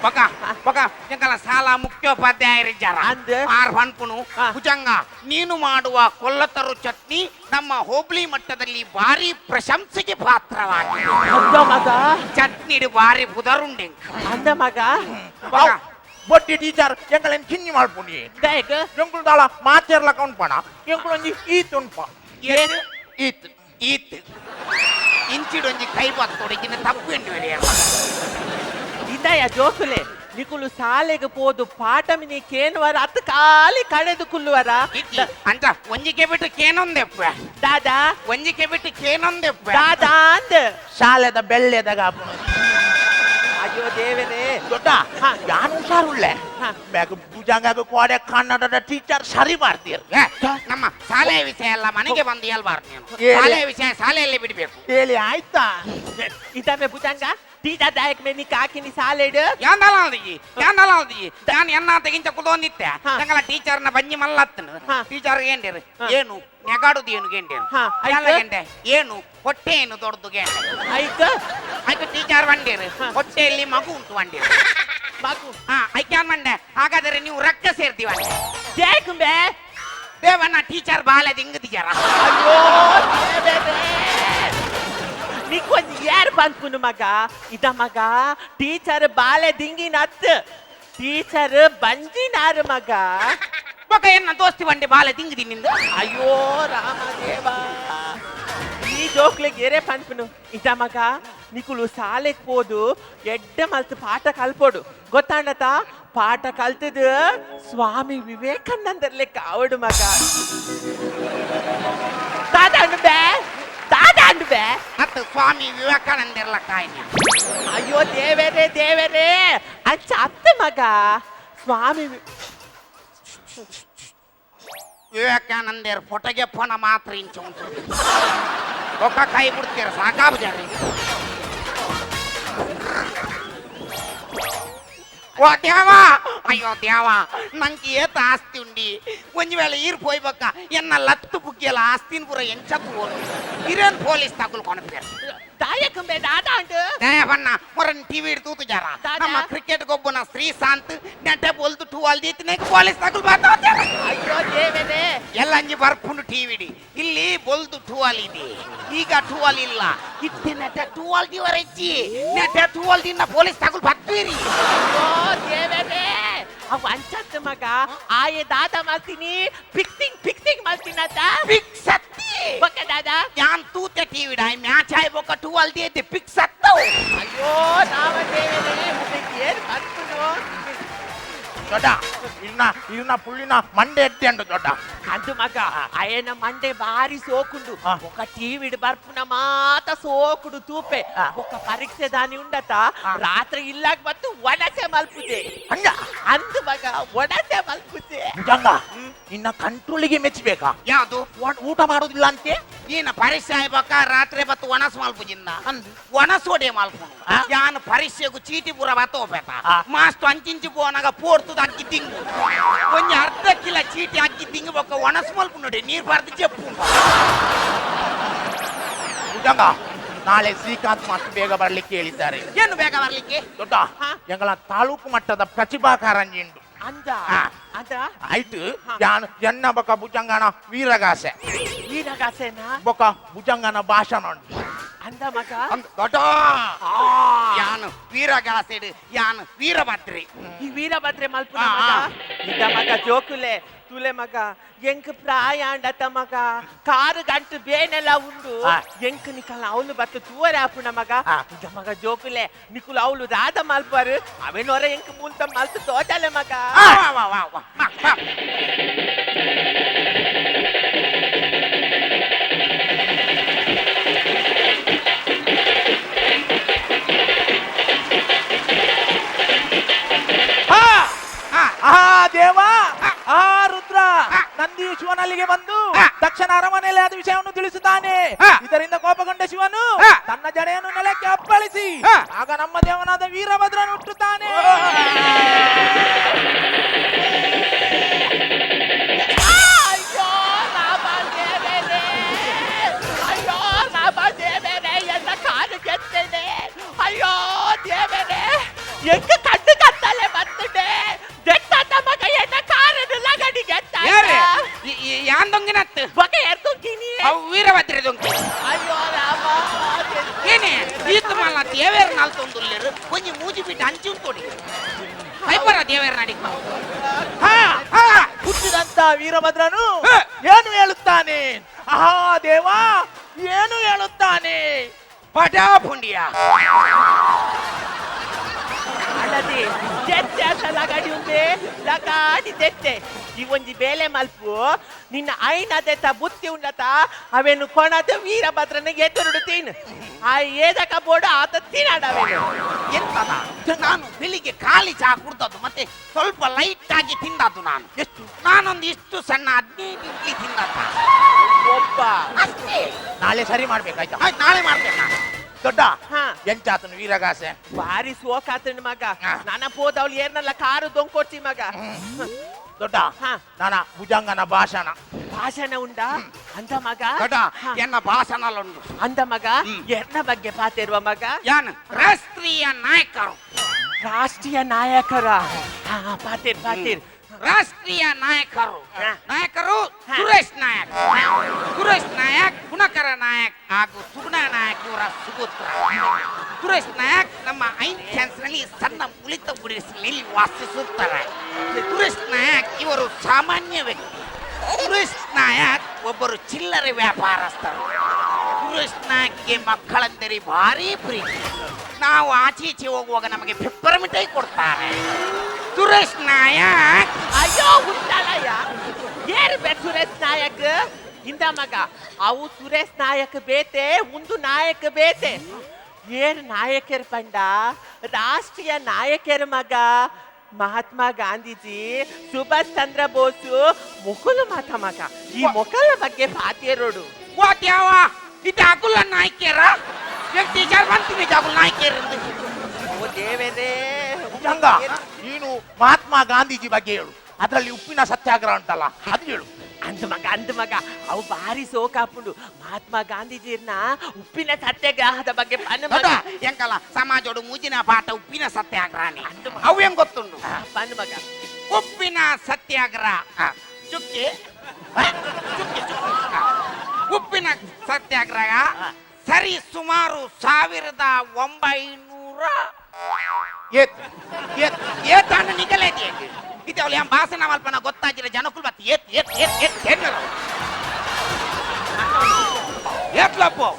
ಬೊಕ ಬೊಕ ಎಂಕಲ ಶಾಲಾ ಮುಖ್ಯೋಪಾಧ್ಯಾಯರಿದ್ದಾರ ಅಂದ್? ಆರ್ ಪನ್ಪುನು ಭುಜಂಗ ನೀನು ಮಾಡುವ ಕೊಲ್ಲತರು ಚಟ್ನಿ ನಮ್ಮ ಹೋಬ್ಳಿ ಮಟ್ಟದಲ್ಲಿ ಭಾರಿ ಪ್ರಶಂಸೆಗೆ ಪಾತ್ರವಾಗಿದೆ. ಅಂದ ಮಗ. ಚಟ್ನಿ ಭಾರಿ ಪುದರುಂಡೆ. ಅಂದ ಮಗ. ಬೊಟ್ಟಿ ಟೀಚರ್ ಎಂಕಲೆನ್ ಕಿನ್ನಿ ಮಾಡ್ಪುನಿ. ದಾಯೆಗ್? ಎಂಕುಲು ದಾಳ ಮಾತೆರ್ಲ ಉಂಡ್ಪಣ, ಎಂಕುಲೊಂಜಿ ಈತ್ ಉಂಡ್ಪ. ಏನು ಈತ್? ಈತ್ ಇಂಚಿಡೊಂಜಿ ಕೈ ಬತ್ತೊಡಗಿನ ತಪ್ಪು ಎಂಟು. ಇದಯ ಜೋಕುಲೆ, ನಿಕುಲು ಸಾಲೆಗೆ ಪೋದು ಪಾಠ ಮಿನಿ ಕೇನುವರ ಅತ್ತು ಖಾಲಿ ಕಡೆದು ಕುಲ್ಲುವರ. ಅಂತ ಒಂಜಿಕೆ ಬಿಟ್ಟು ಕೇನೊಂದೆಪ್ಪ. ದಾದಾ? ಒಂಜಿಕೆ ಬಿಟ್ಟು ಕೇನೊಂದೆಪ್ಪ. ದಾದಾ ಅಂದ್? ಶಾಲೆದ ಬೆಳ್ಳೆದಾಗ. ಅಯ್ಯೋ ದೇವರೇ. ದೊಡ್ಡ ಯಾನು ಹುಷಾರುಳ್ಳೆ ಬ್ಯಾಗ್ ಭುಜಂಗಾಗ ಕೋಡೆ ಕನ್ನಡದ ಟೀಚರ್ ಸರಿ ಮಾಡ್ತೀರ್. ನಮ್ಮ ಶಾಲೆಯ ವಿಷಯ ಎಲ್ಲ ಮನೆಗೆ ಬಂದು ಹೇಳ್ಬಾರ್ದು ನೀನು. ಹೇಳಿ. ಶಾಲೆಯ ವಿಷಯ ಶಾಲೆಯಲ್ಲಿ ಬಿಡಬೇಕು. ಹೇಳಿ ಆಯ್ತಾ? ಇದಮ್ಮೆ ಭುಜಂಗ ಟೀಚರ್ ದಾಯಕ್ ಮೇ ನಿಕ್ ಹಾಕಿನಿ ಸಾಲೆಡ್. ಯಾಂದಲಾಲ್ದಿ ಯಾಂದಲಾಲ್ದಿ ನಾನು ಎನ್ನ ತೆಗಿಂಚ ಕುದೊಂದಿತ್ತೆ. ನಂಗಲ ಟೀಚರ್ನ ಬಂಜಿ ಮಲ್ಲತ್ತನು. ಟೀಚರ್ ಏಂಡಿರು ಏನು ನೆಗಾಡುದು ಏನು ಗೆಂಡೇರು ಆಯ್ತು. ಗೆಂಡೆ ಏನು ಹೊಟ್ಟೆ ಏನು ದೊಡ್ಡದು ಗೆಂಡೆ. ಆಯ್ತು. ಆಯ್ತು ಟೀಚರ್ ಬಂಡೇರು ಹೊಟ್ಟೆಯಲ್ಲಿ ಮಗು ಉಂಟು ಬಂಡೇರು. ಮಗು. ಐಕ್ಯಾನ್ ಮಂಡೆ ಹಾಗಾದರೆ ನೀವು ರಕ್ತ ಸೇರ್ತೀವ. ದೇಕುಂಬೆ. ದೇವಣ್ಣ ಟೀಚರ್ ಬಾಲೆ ದಿಂಗದಿಜಾರ. ಅಯ್ಯೋ ದೇವರೇ. ನಿಕ್ಕೊಂದು ಯಾರು ಬಂದ್ಪುನು ಮಗ? ಇದ ಮಗ ಟೀಚರ್ ಬಾಲೆ ದಿಂಗಿನತ್ ಟೀಚರ್ ಬಂಜಿನಾರು ಮಗ. ಮಗ ಎನ್ನ ದೋಸ್ತಿ ಬಂಡೆ ಬಾಲೆ ದಿಂಗದಿ ನಿಂದು. ಅಯ್ಯೋ ರಾಮದೇವ, ಈ ಜೋಕ್ಲೆಗ್ ಏರೇ ಪನ್ಪುನು. ಇದ ಮಗ ನಿಕುಲು ಸಾಲೆಗ್ ಪೋದು ಎಡ್ಡೆ ಮಲ್ತ್ ಪಾಠ ಕಲ್ಪೋಡು ಗೊತ್ತಾಂಡತ? ಪಾಠ ಕಲ್ತದ ಸ್ವಾಮಿ ವಿವೇಕಾನಂದರ್ಲೆ ಕಾವಡು ಮಗ. ದಾದಾಂಡು ಬೇ ದಾದಾಂಡು ಬೇ. ಮತ್ತು ಸ್ವಾಮಿ ವಿವೇಕಾನಂದರ್ಲ ಕಾಯಿನ. ಅಯ್ಯೋ ದೇವರೇ ದೇವರೇ ಅಂಚ ಅತ್ತ ಮಗ ಸ್ವಾಮಿ ವಿವೇಕಾನಂದರ್ ಫೋಟೋಗೆ ಫೋನ ಮಾತ್ರ ಇಂಚ ಉಂಟು. ಒಕ್ಕ ಕೈ ಬಿಡ್ತೀರ ಸಾಕಾಬುಜಾರಿ. ಓ ದೇವ, ಅಯ್ಯೋ ದೇವ, ನಂಗೆ ಏತ ಆಸ್ತಿ ಉಂಡಿ. ಒಂಜಿ ವೇಳೆ ಈರ್ ಪೋಯ್ಬಕ್ಕ ಎನ್ನ ಲತ್ತು ಬುಗ್ಗಿಯಲ್ಲ ಆಸ್ತಿನ ಪೂರ ಎಂಚತ್ತು ಹೋರು ಹಿರೇನ್ ಪೊಲೀಸ್ ತಗುಲ್ ಕೊನಪೇರು. ದಾಯಕಂಬೆ ದಾದಾಂಡು. ಬಣ್ಣ ಮೊರನ್ ಟಿವಿ ತೂತು ಜಾರ. ದಾದಾ. ನಮ್ಮ ಕ್ರಿಕೆಟ್ ಗೊಬ್ಬನ ಶ್ರೀಶಾಂತ್ ನೆಟ್ಟೆ ಬೋಲ್ದು ಟೂ ಅಲ್ದಿ ಪೊಲೀಸ್ ತಗುಲ್ ಬಾತಾವ್ತಾರೆ. ಅಯ್ಯೋ ದೇವರೇ. ಎಲ್ಲ ಅಂಜಿ ಬರ್ಪುಂಡು ಟಿವಿಡಿ ಇಲ್ಲಿ ಬೊಲ್ದು ಟುವಾಲ್ ಇದೆ, ಈಗ ಟುವಾಲ್ ಇಲ್ಲ. ಇತ್ತೆ ನೆಟ್ಟೆ ಟುವಾಲ್ ದಿವರ ಹೆಚ್ಚಿ ನೆಟ್ಟೆ ಟುವಾಲ್ ದಿನ ಪೊಲೀಸ್ ತಗುಲ್ ಬತ್ತೀರಿ. ಅಯ್ಯೋ ದೇವರೇ, ಅವು ಅಂಚತ್ತು ಮಗ ಆಯೆ ದಾದ ಮಾಡ್ತೀನಿ ಫಿಕ್ಸಿಂಗ್ ಫಿಕ್ಸಿಂಗ್ ಮಾಡ್ತೀನಂತ. ಫಿಕ್ಸ್ ಅತ್ತಿ. ಬೊಕ್ಕ ದಾದಾ? ಯಾನ್ ತೂತೆ ಟಿವಿ ಡಾಯ್ ಮ್ಯಾಚ್ ಆಯ್ ಬೊಕ್ಕ ಟುವಾಲ್ ದಿಯತೆ ಫಿಕ್ಸ್ ಅತ್ತವು. ಅಯ್ಯೋ ರಾಮ ದೇವರೇ, ಮುಖಕ್ಕೆ ಏನ್ ಬರ್ಪುನು? ದೊಡ್ಡ ಇನ್ನ ಇನ್ನ ಪುಳ್ಳಿನ ಮಂಡೆ ಎತ್ತಿ ಅಂಡು ದೊಡ್ಡ. ಅದು ಮಗ ಅಯನ ಮಂಡೆ ಬಾರಿ ಸೋಕುಂಡು. ఒక టీవీడు ಬರ್ಪುನ ಮಾತ ಸೋಕುಡು ತೂಪೆ. ఒక ಪರೀಕ್ಷೆ ದಾನಿ ಉಂಡತ ರಾತ್ರಿ ಇಲ್ಲಾಗ ಬಂದು ಒಣಸೆ ಮಲ್ಪುಜೆ. ಹಂಗ? ಅಂದು ಮಗ ಒಣಸೆ ಮಲ್ಪುಜೆ. ಭುಜಂಗ ನಿನ್ನ ಕಂಟ್ರೋಲಿಗೆ ಮೆಚ್ಚಬೇಕಾ? ಯಾವುದು? ಊಟ ಮಾಡೋದಿಲ್ಲ ಅಂತೆ. ನೀನ ಪರೀಕ್ಷೆ ಆಯ್ಬಕ್ಕ ರಾತ್ರಿ ಬತ್ತು ಒಣಸು ಮಲ್ಪುಜಿಂದ ಒಣಸೋಡೆ ಮಲ್ಪುನು. ಯಾನ್ ಪರೀಕ್ಷೆಗು ಚೀಟಿ ಪೂರ ಬತ್ತ ಹೋಗ್ಬೇಕ. ಮಾಸ್ತು ಅಂಚಿಂಚಿ ಪೋನಾಗ ಪೋಡ್ತದ ಅಕ್ಕಿ ತಿಂಗು ಒಂಜಿ ಅರ್ಧ ಕಿಲ ಚೀಟಿ ಅಕ್ಕಿ ತಿಂಗು ಬೊಕ್ಕ ಒಣಸು ಮಲ್ಪುನುಡೆ ನೀರ್ ಬಾರ್ದು ಚೆಪ್ಪು. ಭುಜಂಗ ನಾಳೆ ಶ್ರೀಕಾಂತ್ ಮಾಸ್ಟರ್ ಬೇಗ ಬರ್ಲಿಕ್ಕೆ ಹೇಳಿದ್ದಾರೆ. ಏನು ಬೇಗ ಬರ್ಲಿಕ್ಕೆ? ದೊಡ್ಡ ಎಂಗಳ ತಾಲೂಕು ಮಟ್ಟದ ಪ್ರತಿಭಾ ಕಾರಂಜಿ ಉಂಟು. ಅಂದ ಅಂದ ಆಯ್ತು ಯಾನ್ ಎನ್ನ ಬೊಕ ಭುಜಂಗನ ವೀರಗಾಸೆ. ವೀರಗಾಸೆನಾ? ಬೊಕ ಭುಜಂಗನ ಭಾಷಣ ಉಂಟು. ಅಂದ ಮಗ. ದೊಡ್ಡ ಯಾನು ವೀರಗಾಸೆಡು ಯಾನು ವೀರಭದ್ರಿ. ಈ ವೀರಭದ್ರೆ ಮಲ್ಪುನ ಮಗ ಇದ ಮಗ ಜೋಕುಲೆ ತುಲೆ ಮಗ ಎಂಕ್ ಪ್ರಾಯ ಅಂಡತ ಮಗ ಕಾರು ಗಂಟು ಬೇನೆಲ್ಲ ಉಂಡು. ಎಂಕ್ ನಿಕಲ್ ಅವಳು ಬತ್ತು ತೂವರೆ ಆಪುನ ಮಗ. ಇದ ಮಗ ಜೋಕುಲೆ ನಿಕುಲು ಅವಳು ರಾಧ ಮಲ್ಪರು ಅವೇನೋರ ಎಂಕ್ ಮೂಲ್ತ ಮಲ್ತು ತೋಟಲೆ ಮಗ. ವಾ ವಾ ವಾ ವಾ. ದೇವ ಆ ರುದ್ರ ನಂದಿ ಶಿವನಲ್ಲಿಗೆ ಬಂದು ದಕ್ಷನ ಅರಮನೆಯಲ್ಲಿ ಆದ ವಿಷಯವನ್ನು ತಿಳಿಸುತ್ತಾನೆ. ಇದರಿಂದ ಕೋಪಗೊಂಡ ಶಿವನು ತನ್ನ ಜಡೆಯನ್ನು ನೆಲಕ್ಕೆ ಅಪ್ಪಳಿಸಿ ಆಗ ನಮ್ಮ ದೇವನಾದ ವೀರಭದ್ರನು ಹುಟ್ಟುತ್ತಾನೆ. ಅಯ್ಯೋ ರಾಮ ದೇವರೇ. ಎಂಕ ಕಣ್ಣು ಕತ್ತಲೆ ಬತ್ತುಂಡೆ ದೆತ್ತಾತ ಮಗ ಎನ್ನ ಕಾರನ್ನು ಲಗಡಿ ಗೆತ್ತ ಯಾರೇ ಯಾನ್ ದೊಂಗಿನತ್ತು ಬೊಕ ಎರ್ತೊಂಕಿನಿ ಅವು ವೀರಭದ್ರ ದೊಂಕಿ ಅಯ್ಯೋ ರಾಮ ಏನೇ ಈತು ಮಲ್ಲ ದೇವೇರ್ ನಾಲ್ತೊಂದುಲ್ಲೇರು ಒಂಜಿ ಮೂಜಿ ಬಿಟ್ಟು ಅಂಚು ತೋಡಿ ಹೈಪರ ದೇವೇರ್ ನಾಡಿ ಹಾ ಹಾ ಹುಟ್ಟಿದಂತ ವೀರಭದ್ರನು ಏನು ಹೇಳುತ್ತಾನೆ? ಆಹಾ ದೇವಾ, ಏನು ಹೇಳುತ್ತಾನೆ? ಪಟಾ ಪುಂಡಿಯ ಅಲ್ಲದೆ ಜೆತ್ತೆ ಅಸ ಲಗಡಿ ಉಂದೆ ಲಗಾಡಿ ಜೆತ್ತೆ ಈ ಒಂಜಿ ಬೇಲೆ ಮಲ್ಪು ನಿನ್ನ ಐನದೆತ್ತ ಬುತ್ತಿ ಉಂಡತ ಅವೇನು ಕೊಣದ ವೀರಭದ್ರನ ಎದುರುಡು ತೀನು ಆ ಏದಕ ಬೋಡು ಆತ ತಿನ್ನಾಡ ಅವೇನು. ಎಂತದ ನಾನು ಬೆಳಿಗ್ಗೆ ಖಾಲಿ ಚಹಾ ಕುಡ್ದದ್ದು ಮತ್ತೆ ಸ್ವಲ್ಪ ಲೈಟ್ ಆಗಿ ತಿಂದದ್ದು ನಾನು. ಎಷ್ಟು? ನಾನೊಂದು ಇಷ್ಟು ಸಣ್ಣ 15 ಇಡ್ಲಿ ತಿಂದದ್ದ ಒಬ್ಬ ಅಷ್ಟೇ. ನಾಳೆ ಸರಿ ಮಾಡ್ಬೇಕಾಯ್ತಾ? ಆಯ್ತು, ನಾಳೆ ಮಾಡ್ತೇನೆ ನಾನು. ದೊಡ್ಡ ಹಾ. ಎಂಚಾತನು ವೀರಗಾಸೆ? ಬಾರಿ ಸೋಕಾತನ ಮಗ. ಹಾ. ನಾನ ಪೋದವಳು ಏರ್ನಲ್ಲ ಕಾರು ದೊಂಕೊಡ್ತಿ ಮಗ. ದೊಡ್ಡ ಹಾ. ನಾನ ಭುಜಂಗನ ಭಾಷಣ. ಭಾಷಣ ಉಂಡ ಅಂತ ಮಗ. ದೊಡ್ಡ ಹಾ. ಎನ್ನ ಭಾಷಣ ಉಂಡು ಅಂದ ಮಗ. ಎರ್ನ ಬಗ್ಗೆ ಪಾತಿರುವ ಮಗ. ಯಾನ್ ರಾಷ್ಟ್ರೀಯ ನಾಯಕರು. ರಾಷ್ಟ್ರೀಯ ನಾಯಕರ ಹಾ ಪಾತಿರ್ ಪಾತಿರ್. ರಾಷ್ಟ್ರೀಯ ನಾಯಕರು ಹಾ. ನಾಯಕರು ಹಾ. ಸುರೇಶ್ ನಾಯಕ್, ಸುರೇಶ್ ನಾಯಕ್, ಗುಣಕರ ನಾಯಕ್ ಹಾಗೂ ಸುಗುಣ ನಾಯಕ್ ಇವರ ಸುಪುತ್ರ ಸುರೇಶ್ ನಾಯಕ್ ನಮ್ಮ ಐನ್ ಚಾನ್ಸ್ನಲ್ಲಿ ಸಣ್ಣ ಮುಳಿತ ಗುಡಿಸಲಿನಲ್ಲಿ ವಾಸಿಸುತ್ತಾರೆ. ಸುರೇಶ್ ನಾಯಕ್ ಇವರು ಸಾಮಾನ್ಯ ವ್ಯಕ್ತಿ. ಸುರೇಶ್ ನಾಯಕ್ ಒಬ್ಬರು ಚಿಲ್ಲರೆ ವ್ಯಾಪಾರಸ್ಥರು. ಸುರೇಶ್ ನಾಯಕ್ಗೆ ಮಕ್ಕಳೆಂದರೆ ಭಾರಿ ಪ್ರೀತಿ. ನಾವು ಆಚೆ ಈಚೆ ಹೋಗುವಾಗ ನಮಗೆ ಪೆಪ್ಪರ್ ಮಿಠಾಯಿ ಕೊಡ್ತಾರೆ ಸುರೇಶ್ ನಾಯಕ್. ಅಯ್ಯೋ ಹುಟ್ಟಲಯ್ಯ, ಏರು ಬೆ ಸುರೇಶ್ ನಾಯಕ್ ಇಂದ ಮಗ. ಅವು ಸುರೇಶ್ ನಾಯಕ್ ಬೇತೆ, ಒಂದು ನಾಯಕ್ ಬೇತೆ. ಏರು ನಾಯಕರ ಪಂಡ ರಾಷ್ಟ್ರೀಯ ನಾಯಕರ ಮಗ. ಮಹಾತ್ಮ ಗಾಂಧೀಜಿ, ಸುಭಾಷ್ ಚಂದ್ರ ಬೋಸು ಮೊಕಲು ಮಾತ ಮಗ. ಈ ಮೊಕಲ ಬಗ್ಗೆ ಪಾತೇರೋಡು. ವಾಟ್ಯಾವ ಇದು ಅಗುಲ ನಾಯ್ಕೇರ ಟೀಚರ್ ಬಂತೀನಿ ಅಗುಲ್ ನಾಯ್ಕೇರ್. ಓ ದೇವರೇ. ಭುಜಂಗ, ನೀನು ಮಹಾತ್ಮ ಗಾಂಧೀಜಿ ಬಗ್ಗೆ ಹೇಳು. ಅದರಲ್ಲಿ ಉಪ್ಪಿನ ಸತ್ಯಾಗ್ರಹ ಉಂಟಲ್ಲ, ಅದು ಹೇಳು. ಅಂದ ಮಗ, ಅಂದ ಮಗ, ಅವು ಭಾರಿ ಸೋಕಾಪುಂಡು. ಮಹಾತ್ಮ ಗಾಂಧೀಜಿರ್ನ ಉಪ್ಪಿನ ಸತ್ಯಾಗ್ರಹದ ಬಗ್ಗೆ ಪನ್ನು ಮಗ. ಎಂಕಲ್ಲ ಸಮಾಜೋಡು ಮೂಜಿನ ಪಾಠ ಉಪ್ಪಿನ ಸತ್ಯಾಗ್ರಹನೇ. ಅವು ಹೆಂಗ್ ಗೊತ್ತುಂಡು? ಪನ್ನು ಮಗ. ಉಪ್ಪಿನ ಸತ್ಯಾಗ್ರಹ ಚುಕ್ಕಿ ಚುಕ್ಕಿ ಚುಕ್ಕಿ. ಉಪ್ಪಿನ ಸತ್ಯಾಗ್ರಹ ಸರಿ ಸುಮಾರು 1900 ಏತ್ ಏತ್ ಏತಾನ ನಿಗಲೇತಿ ಇದು ಅವಳು ಏನ್ ಭಾಷಣ ಮಲ್ಪನ ಗೊತ್ತಾಗಿಲ್ಲ ಜನಕ್ಕೂ ಮತ್ತೆ ಏತ್ ಏತ್ ಏತ್ ಏತ್ ಏನ್ರ ಏತ್ಲಪ್ಪು.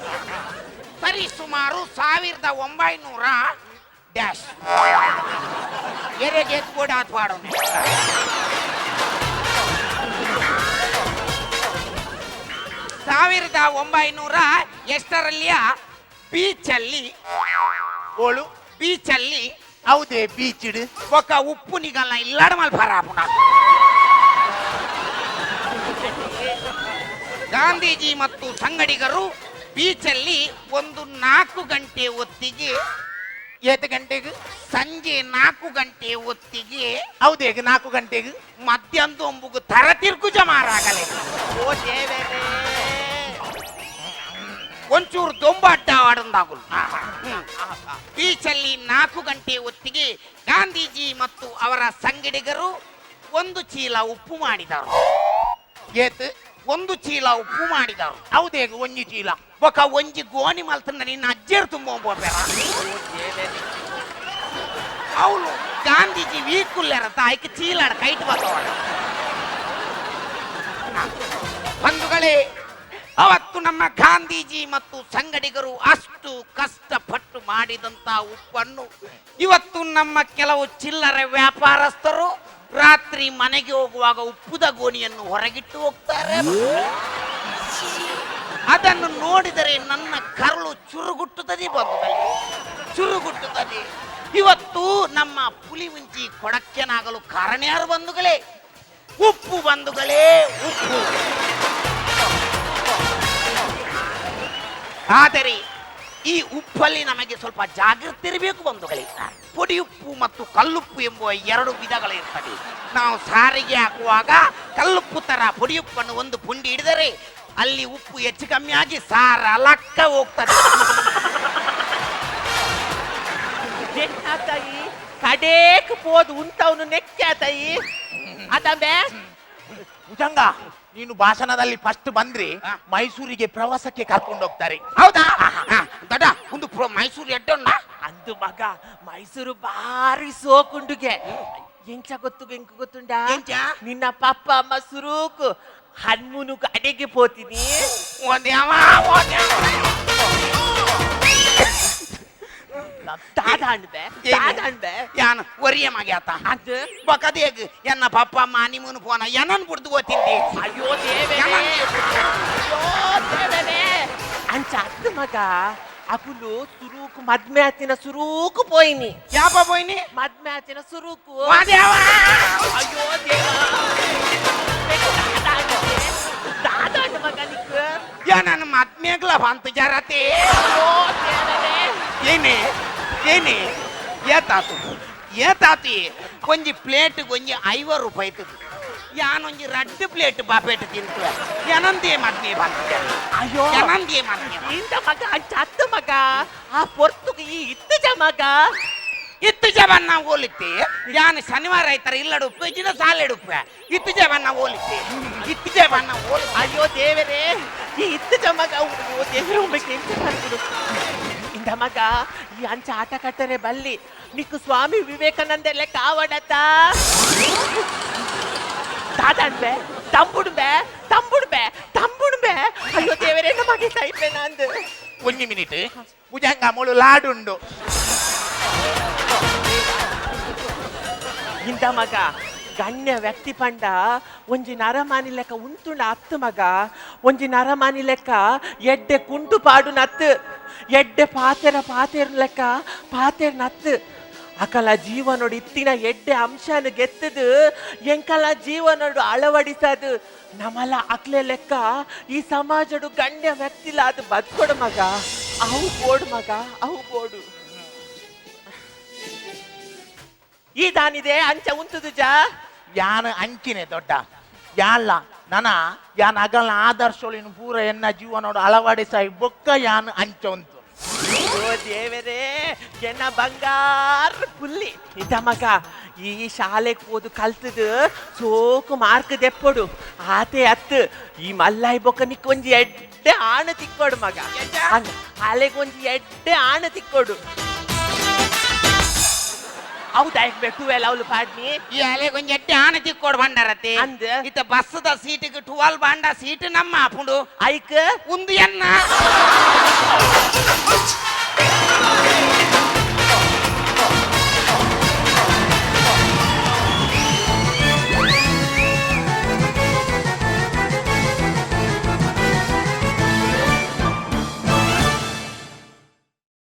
ಸರಿ ಸುಮಾರು 1900 ಡ್ಯಾಶ್ ಎರೆಗೆ ಎತ್ ಕೂಡ ಆತ್ವಾಡೋನೆ. 1900 ಎಷ್ಟರಲ್ಲಿಯ ಬೀಚಲ್ಲಿ ಓಳು ಬೀಚಲ್ಲಿ ಹೌದೇ ಬೀಚ್ ಇಡು ఒక ಉಪ್ಪು ನಿಗಲ್ಲ ಇಲ್ಲಾಡ ಮಲ್ಪರಾಪುಣ. ಗಾಂಧೀಜಿ ಮತ್ತು ಸಂಗಡಿಗರು ಬೀಚಲ್ಲಿ ಒಂದು 4 ಗಂಟೆ ಹೊತ್ತಿಗೆ ಏತ್ ಗಂಟೆಗೆ? ಸಂಜೆ 4 ಗಂಟೆ ಹೊತ್ತಿಗೆ. ಹೌದೇ 4 ಗಂಟೆಗೆ? ಮಧ್ಯಾಹ್ನ ಒಂಬುಗು ತರ ತಿರ್ಗುಜ ಮಾರಾಗಲೇ. ಓ ದೇವರೇ. ಒಂಚೂರು ದೊಂಬಾಟ ಆಡಂದಾಗುಲ್. ಬೀಚಲ್ಲಿ 4 ಗಂಟೆ ಹೊತ್ತಿಗೆ ಗಾಂಧೀಜಿ ಮತ್ತು ಅವರ ಸಂಗಡಿಗರು ಒಂದು ಚೀಲ ಉಪ್ಪು ಮಾಡಿದರು. ಏತ್ ಒಂದು ಚೀಲ ಉಪ್ಪು ಮಾಡಿದರು. ಹೌದೇ ಒಂಜಿ ಚೀಲ? ಒಕ ಒಂಜಿ ಗೋಣಿ ಮಲ್ತಂದ ನಿನ್ನ ಅಜ್ಜೇರು ತುಂಬ ಹೋಗ್ಬೇಡ. ಅವಳು ಗಾಂಧೀಜಿ ವೀಕುಲ್ಲೆರ ತಾಯ್ಕೆ ಚೀಲಾಡ ಕೈಟ್ ಬರ್ತವಳ. ಬಂಧುಗಳೇ, ಅವತ್ತು ನಮ್ಮ ಗಾಂಧೀಜಿ ಮತ್ತು ಸಂಗಡಿಗರು ಅಷ್ಟು ಕಷ್ಟಪಟ್ಟು ಮಾಡಿದಂತ ಉಪ್ಪನ್ನು ಇವತ್ತು ನಮ್ಮ ಕೆಲವು ಚಿಲ್ಲರೆ ವ್ಯಾಪಾರಸ್ಥರು ರಾತ್ರಿ ಮನೆಗೆ ಹೋಗುವಾಗ ಉಪ್ಪುದ ಗೋಣಿಯನ್ನು ಹೊರಗಿಟ್ಟು ಹೋಗ್ತಾರೆ. ಅದನ್ನು ನೋಡಿದರೆ ನನ್ನ ಕರುಳು ಚುರುಗುಟ್ಟುತ್ತದೆ ಬಂಧುಗಳೇ, ಚುರುಗುಟ್ಟುತ್ತದೆ. ಇವತ್ತು ನಮ್ಮ ಪುಲಿ ಮುಂಚಿ ಕೊಡಕ್ಕೆನಾಗಲು ಕಾರಣ ಯಾರು ಬಂಧುಗಳೇ? ಉಪ್ಪು ಬಂಧುಗಳೇ, ಉಪ್ಪು. ಆದರೆ ಈ ಉಪ್ಪಲ್ಲಿ ನಮಗೆ ಸ್ವಲ್ಪ ಜಾಗೃತಿ ಇರಬೇಕು ಬಂಧುಗಳೇ. ಪೊಡಿ ಉಪ್ಪು ಮತ್ತು ಕಲ್ಲುಪ್ಪು ಎಂಬುವ 2 ವಿಧಗಳಿರ್ತದೆ. ನಾವು ಸಾರಿಗೆ ಹಾಕುವಾಗ ಕಲ್ಲುಪ್ಪು ತರ ಪೊಡಿ ಉಪ್ಪನ್ನು ಒಂದು ಪುಂಡಿ ಹಿಡಿದರೆ ಅಲ್ಲಿ ಉಪ್ಪು ಹೆಚ್ಚು ಕಮ್ಮಿ ಆಗಿ ಸಾರ ಲಕ್ಕ ಹೋಗ್ತದೆ. ನೆಕ್ಕಾತಾಯಿ ಕಡೇಕ್ ಪೋದು ಉಂಟವನು ನೆಕ್ಕಾತಾಯಿ ಅದಂಬೆ. ಭುಜಂಗ, ನೀನು ಭಾಷಣದಲ್ಲಿ ಫಸ್ಟ್ ಬಂದ್ರೆ ಮೈಸೂರಿಗೆ ಪ್ರವಾಸಕ್ಕೆ ಕರ್ಕೊಂಡು ಹೋಗ್ತಾರೆ. ಹೌದಾ? ದೊಡ್ಡ ಒಂದು ಮೈಸೂರು ಎಡ್ಡೊಂಡ. ಅಂದು ಮಗ, ಮೈಸೂರು ಬಾರಿ ಸೋಕುಂಡುಗೆ. ಎಂಚ ಗೊತ್ತು? ಎಂಕ ಗೊತ್ತುಂಡ? ಎಂಚ? ನಿನ್ನ ಪಪ್ಪ ಅಮ್ಮ ಸುರೂಕು ಹನ್ಮುನುಕು ಅಡಿಗೆ ಪೋತೀನಿ. ಓದ್ಯಾವ, ಓದ್ಯಾವ. ದಾದಾಂಡ್ಬೆ ದಾದಾಂಡ್ಬೆ. ಯಾನ್ ಒರಿಯ ಮಗ್ಯಾತ? ಅದು ಬಕದೇಗ್ ಎನ್ನ ಪಪ್ಪ ಅಮ್ಮ ನಿಮ್ಮನು ಪೋನ ಎನನ್ ಬುಡ್ದು ಓತಿಂದಿ. ಅಯ್ಯೋ ದೇವರೇ, ಅಯ್ಯೋ ದೇವರೇ, ಅಂಚ ಅತ್ತು ಮಗ. ಅಕುಲು ಸುರೂಕು ಮದ್ಮೆ ಆತಿನ ಸುರೂಕು ಪೋಯಿನಿ. ಯಾಪ ಪೋಯಿನಿ? ಮದ್ಮೆ ಆತಿನ ಸುರೂಕು. ವಾದ್ಯಾವ. ಅಯ್ಯೋ ದೇವ, ದಾದಾಂಡ್ ಮಗ ನಿಕ್. ಯಾ ನನ್ನ ಮದ್ಮೆಗ್ಲ ಬಂತು ಜರತೆ. ಅಯ್ಯೋ ದೇವರೇ. ಏನೇ ಏನೇ, ಏತಾತು ಏತಾತು? ಒಂಜಿ ಪ್ಲೇಟ್ ಒಂಜಿ 50 ರೂಪಾಯಿ ಇತ್ತದು. ಯಾನೊಂಜಿ ರಡ್ಡು ಪ್ಲೇಟ್ ಬಾಪೇಟ್ ತಿಂತುವೆ. ಎನಂದೇ ಮದ್ಮೆ ಬಂತು? ಅಯ್ಯೋ. ಎನಂದೇ ಮದ್ಮೆ? ಇಂದ ಮಗ, ಅಂಚ ಅತ್ತು ಮಗ. ಆ ಪೊರ್ತುಗು ಈ ಇತ್ತುಜ ಮಗ. ಇತ್ತು ಜಬನ್ನ ಹೋಲಿತ್ತೆ. ಯಾನು ಶನಿವಾರ ಆಯ್ತಾರ ಇಲ್ಲಡುಪ್ಪು ಇಜ್ಜಿನ ಸಾಲೆಡುಪ್ಪೆ. ಇತ್ತು ಜಬನ್ನ ಹೋಲಿತ್ತೆ, ಇತ್ತು ಜಬನ್ನ ಹೋಲಿ. ಅಯ್ಯೋ ದೇವರೇ, ಈ ಇತ್ತುಜ ಮಗ. ಓ ದೇವರೇ, ಒಬ್ಬಕ್ಕೆ ಎಂತ ಮಾಡ್ತಿರು? ಇಂದ ಮಗ, ಈ ಅಂಚ ಆಟ ಕಟ್ಟರೆ ಬಲ್ಲಿ. ನಿಕ್ಕು ಸ್ವಾಮಿ ವಿವೇಕಾನಂದಲ್ಲೇ ಕಾವಡತ. ದಾದಾಂಡ್ಬೆ, ತಂಬುಡ್ಬೆ ತಂಬುಡ್ಬೆ ತಂಬುಡ್ಬೆ. ಅಯ್ಯೋ ದೇವರೇ, ನಮಗೆ ಸೈಪೆ ನಂದು. ಒಂಜಿ ಮಿನಿಟ್ ಭುಜಂಗ, ಮುಳು ಲಾಡುಂಡು. ಇಂದ ಮಗ, ಗಣ್ಯ ವ್ಯಕ್ತಿ ಪಂಡ ಒಂಜಿ ನರಮಾನಿ ಲೆಕ್ಕ ಉಂತುಂಡ ಅತ್ತು ಮಗ. ಒಂಜಿ ನರಮಾನಿ ಲೆಕ್ಕ ಎಡ್ಡೆ ಕುಂಟು ಪಾಡು ನತ್ತು, ಎಡ್ಡೆ ಪಾತೆರ ಪಾತೆರ್ ಲೆಕ್ಕ ಪಾತೆರ್ ನತ್ತು. ಅಕಲ ಜೀವನೋಡು ಇತ್ತಿನ ಎಡ್ಡೆ ಅಂಶನ ಗೆತ್ತದು ಎಂಕಲ ಜೀವನೋಡು ಅಳವಡಿಸದು. ನಮಲ ಅಕ್ಲೆ ಲೆಕ್ಕ ಈ ಸಮಾಜಡು ಗಣ್ಯ ವ್ಯಕ್ತಿಲ ಅದು ಬದುಕೊಡು ಮಗ. ಅವು ಬೋಡು ಮಗ, ಅವು ಬೋಡು. ಈ ದಾನಿದೆ ಅಂಚ ಉಂತುದು ಜಾ. ಯಾನ ಅಂಚಿನೆ ದೊಡ್ಡ ಯಾಲ್ಲ ನನ ಯಾನ್ ಅಗಲ ಆದರ್ಶೊಳಿನ ಪೂರ ಎನ್ನ ಜೀವನೋಡು ಅಳವಡಿಸಾಯಿ ಬೊಕ್ಕ ಯಾನ್ ಅಂಚ ಉಂತು. ಓ ದೇವರೇ, ಎನ್ನ ಬಂಗಾರ ಪುಲ್ಲಿ. ಇದ ಮಗ, ಈ ಶಾಲೆಗೆ ಹೋದು ಕಲ್ತದು ಸೋಕು ಮಾರ್ಕ್ ದೆಪ್ಪೊಡು ಆತೆ ಅತ್ತು. ಈ ಮಲ್ಲಾಯಿ ಬೊಕ್ಕ ನಿಕ್ ಒಂಜಿ ಎಡ್ಡೆ ಆಣ ತಿಕ್ಕೊಡು ಮಗ. ಅಲೆಗ್ ಒಂಜಿ ಎಡ್ಡೆ ಆಣ ತಿಕ್ಕೊಡು. ಹೌದಾ? ಟುವೆಲ್ ಅವಳು ಪಾಡ್ನಿ. ಈ ಅಲೆಗ್ ಒಂಜಿ ಎಡ್ಡೆ ಆಣ ತಿಕ್ಕೊಡು ಬಂಡರತೆ. ಅಂದ್. ಇತ್ತ ಬಸ್ಸದ ಸೀಟಿಗೆ ಟುವಾಲ್ ಬಾಂಡ ಸೀಟ್ ನಮ್ಮ ಆಪುಂಡು. ಐಕ್ ಉಂದು ಎನ್ನ.